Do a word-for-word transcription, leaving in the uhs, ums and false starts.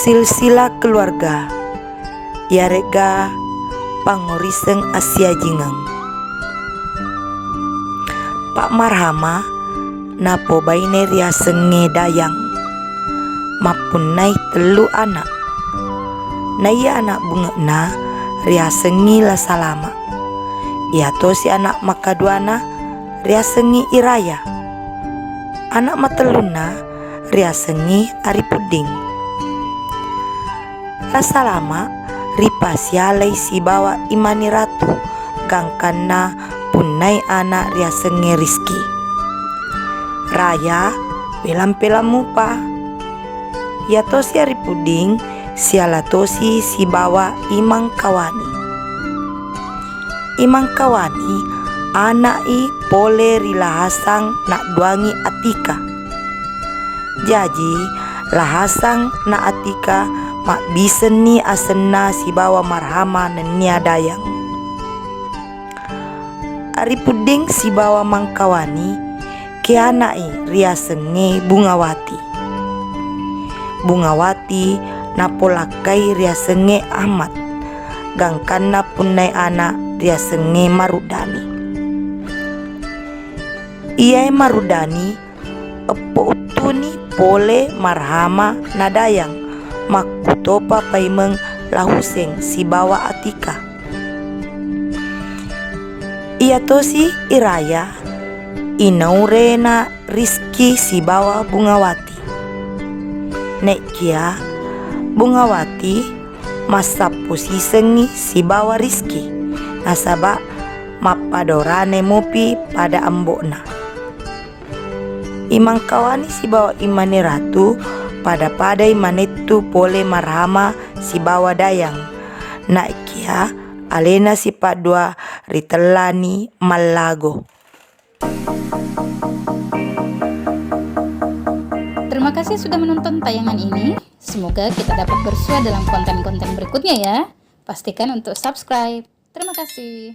Silsilah keluarga, iyaré'ga pangoriseng assiajingeng. Pa Marhama napobaine riasengngé Dayang, mappunnai tellu ana'. Naiya ana' bunge'na riasengngi La Salama. Iyatosi ana' makaduana riasengngi I Raya. Ana' matellunna riasengngi Ari Pudding. La Salama ripasialai sibawa I Mani Ratu, gangkanna punnai ana' riasengnge Rizki. Raya, welampelang mupa. Iyatosi Ari Pudding siala tosi sibawa I Mangkawani. I Mangkawani ana'i polé ri La Hasang nadduangi Atika. Jaji, La Hasang na Atika mabbisenni asenna sibawa Marhama nennia Dayang. Ari Pudding sibawa Mangkawani kéana'i riasengngé Bungawati. Bungawati napolakkai riasengngé Ahmad, gangkanna punnai ana' riasengngé Maruddani. Iyaé Maruddani eppo uttuni polé Marhama na Dayang, makkutopa paimeng La Huseng sibawa Atika. Iyatosi I Raya, inauréna Rizki sibawa Bungawati. Naékiya Bungawati massappo sisengngi sibawa Rizki, nasaba mappadorane mupi pada ambo'na. I Mangkawani sibawa I Mani Ratu pada-padai manettu polé Marhama sibawa Dayang. Naékiya aléna sipaddua ritellani mallago. Terima kasih sudah menonton tayangan ini. Semoga kita dapat bersua dalam konten-konten berikutnya ya. Pastikan untuk subscribe. Terima kasih.